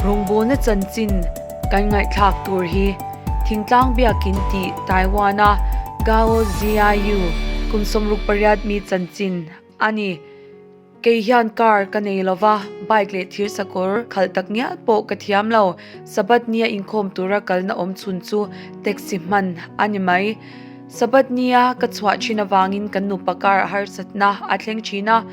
Rawngbawlna chanchin kan ngaihthlak tur hi Thingtlang Biakin tih Taiwan-a Gao Ziayu kum 68 mi chanchin a ni. Kei hian car ka nei lo va, bike leh thir sakawr khalh tak ngial pawh ka thiam lo. Sabbath nia inkhawm tura kalna awm chhun chu taxi hman a ni mai. Sabbath nia ka chhuah thin avangin kan nupa car a harsatna a thleng thin a,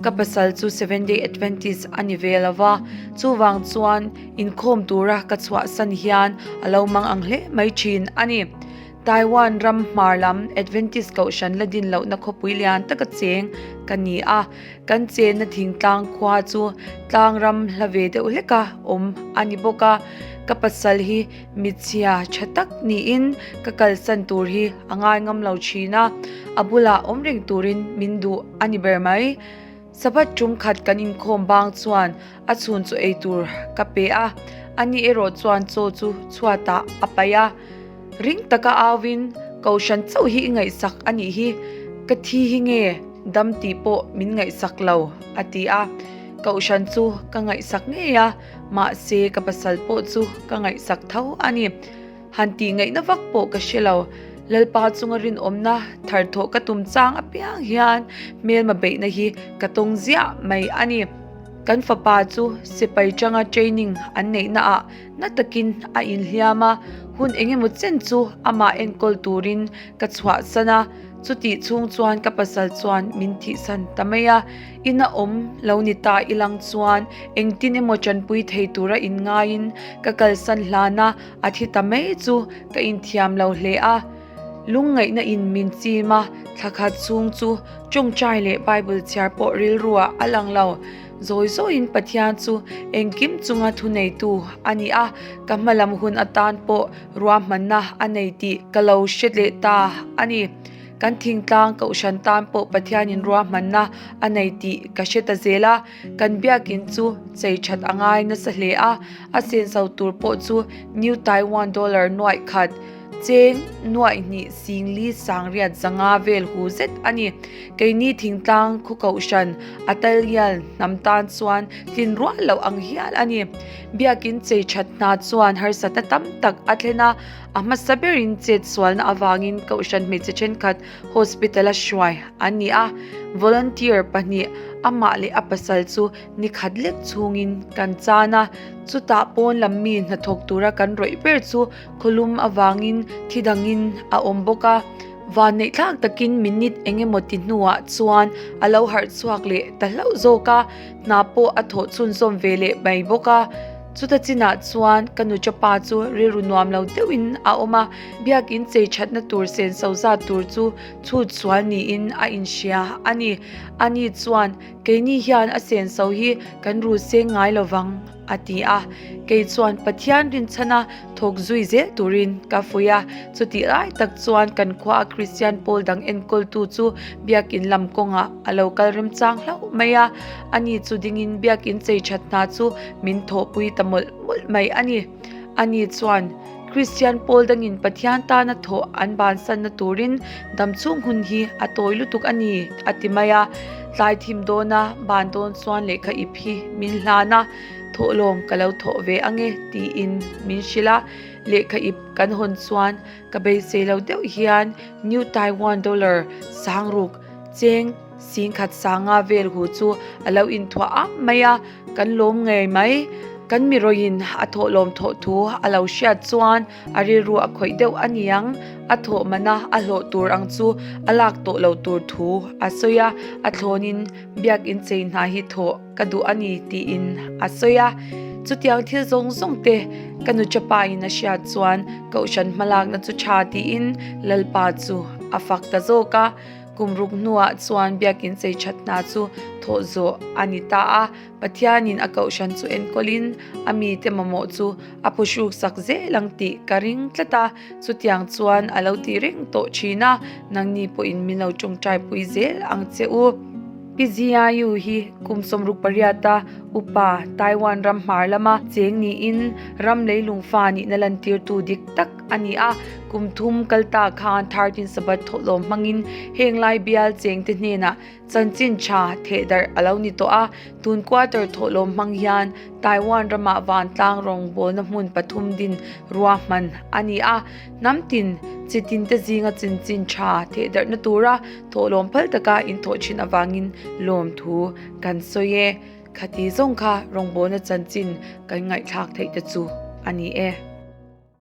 ka pasal chu Seventh Day Adventist a ni ve lo va, chuvang chuan inkhawm tura ka chhuahsan hian a lo mang ang hle mai thin a ni. Taiwan ram hmar lam Adventist Kohhran la din lohna khawpui lian taka cheng ka ni a, kan chenna thingtlang khua chu tlang ram hla ve deuh hleka awm a ni bawk a. Ka pasal hi michhia tha tak niin ka kalsan tur hi a ngai ngam lo thin a, a bulah awm reng turin min duh a ni ber mai. Sabbath tum khat kan inkhawm bang chuan a chhun chu ei tur ka pe a, ani erawh chuan chaw chu chhuatah a paih a. Ring taka auin, Kohhran chauh hi i ngaihsak a nih hi, ka thi hi nge dam tih pawh min ngaihsak lo, a ti a. Kohhran chu ka ngaihsak ngei a, mahse ka pasal pawh chu ka ngaihsak tho a ni. Han tih ngaihna vak pawh ka hre lo. Lalpa chunga rinawmna thar thawh ka tum chang apiang hian hmelma beihna hi ka tawng ziah mai a ni. Kan fapa chu sipai tanga training an neihna ah na takin a inhliam a, hun engemaw chen chu amah enkawl turin ka chhuahsan a, chutih chhung chuan ka pasal chuan min thihsan ta mai a. Ina awm lo ni ta ilang chuan engtin emaw tanpui thei tura inngaiin ka kalsan hlan a, a thi ta mai chu ka inthiam lo hle a. Lungngaihna in min chim a, thla khat chhung chu tawngtai leh Bible chhiar pawh rilruah a lang lo. Zawi zawiin Pathian chu engkim chunga thuneitu a ni a, ka hmalam hun atan pawh ruahmanna a nei tih ka lo hre leh ta a ni. Kan thingtlang kohhran tan pawh Pathianin ruahmanna a nei tih ka hre ta zel a, kan biakin chu chei that a ngai nasa hle a, a senso tur pawh chu New Taiwan Dollar nuaih khat, cheng nuaih hnih singli sangriat zanga vel hu zet a ni. Keini thingtlang khaw kohhran a talhial hnam tan chuan tlin rual loh ang hial a ni. Biakin chei that hna chuan harsatna tam tak a thlen a, a hmasa berin chet sualna avangin kohhran hmeichhe thenkhat hospital-a hruai an ni a. Volunteer pahnih amah leh a pasal chu ni khat lek chhungin kan chan a, chutah pawn lam mi hnathawk tura kan rawih ber chu khawlum avangin thi dangin a awm bawk a. Vanneih thlak takin minute eng emaw ti hnuah chuan a lo harh chhuak leh ta hlauh zawk a, hna pawh a thawh chhunzawm ve leh mai bawk a. Chuta chinah chuan ka nucha pa chu rilru nuam lo deuhin a awm a, biakin chei thatna tur senso zat tur chu chhut sual niin a inhria a ni. Ani chuan keini hian a senso hi kan rul seng ngai lo vang. A ti a, kei chuan Pathian rinchhana thawk zui zel turin ka fuih a. Chutih lai tak chuan kan khua a Kristian pawl dang enkawltu chu biakin lam kawngah a lo kal remchang hlauh mai a. Ani chu dingin biakin chei that hna chu min thawhpui ta mawlh mawlh mai a ni. Ani chuan Kristian pawl dangin Pathian tana thawh an bansanna turin damchhung hun hi a tawi lutuk a ni, a ti mai a. Tlai thim dawna ban dawn chuan lehkha ip hi min hlan a, thawhlawm ka lo thawh ve ange tiin min hrilh a. Lehkha ip kan hawn chuan ka beisei lo deuh hian New Taiwan Dollar sangruk cheng singkhat sanga vel hu chu a lo inthuah am mai a, kan lawm ngei mai. Kan mirawin a thawhlawm thawh thu a lo hriat chuan a rilru a khawih deuh a niang, a thawh mana a hlawh tur ang chu a lak tawh lo tur thu a sawi a, a thlawnin biakin chei hna hi thawh ka duh a ni tiin a sawi a. Chutiang thil zawng zawng te ka nuchapa in a hriat chuan kohhran hmalakna chu tha tiin Lalpa chu a fak ta zawk a. Kum ruk hnuah chuan biakin chei that hna chu thawh zawh a ni ta a, Pathianin a kohhran chu enkawlin a mite mamawh chu a phuhruk sak zel ang tih ka ring tlat a, chutiang chuan a lo ti reng tawh thin a, nangni pawhin min lo tawngtaipui zel ang che u. Pi Ziayu hi kum 68 a upa Taiwan ram hmar lama cheng niin ram leilung fa nihna lantirtu dik tak. a ni a. Kum thum kal ta khan 13 Sabbath thawhlawm hmangin heng lai bial chengte hnenah Chanchin tha thehdarh a lo ni tawh a, tun quarter thawhlawm hmang hian Taiwan ramah vantlang rawngbawlna hmun pathum din ruahman a ni a. Hnam tin, chi tin te zinga chanchin tha thehdarhna tura thawhlawm phal taka inthawh thin avangin lawmthu kan sawi e. Khati zawng kha rawngbawlna chanchin kan ngaihthlak theih te chu a ni e.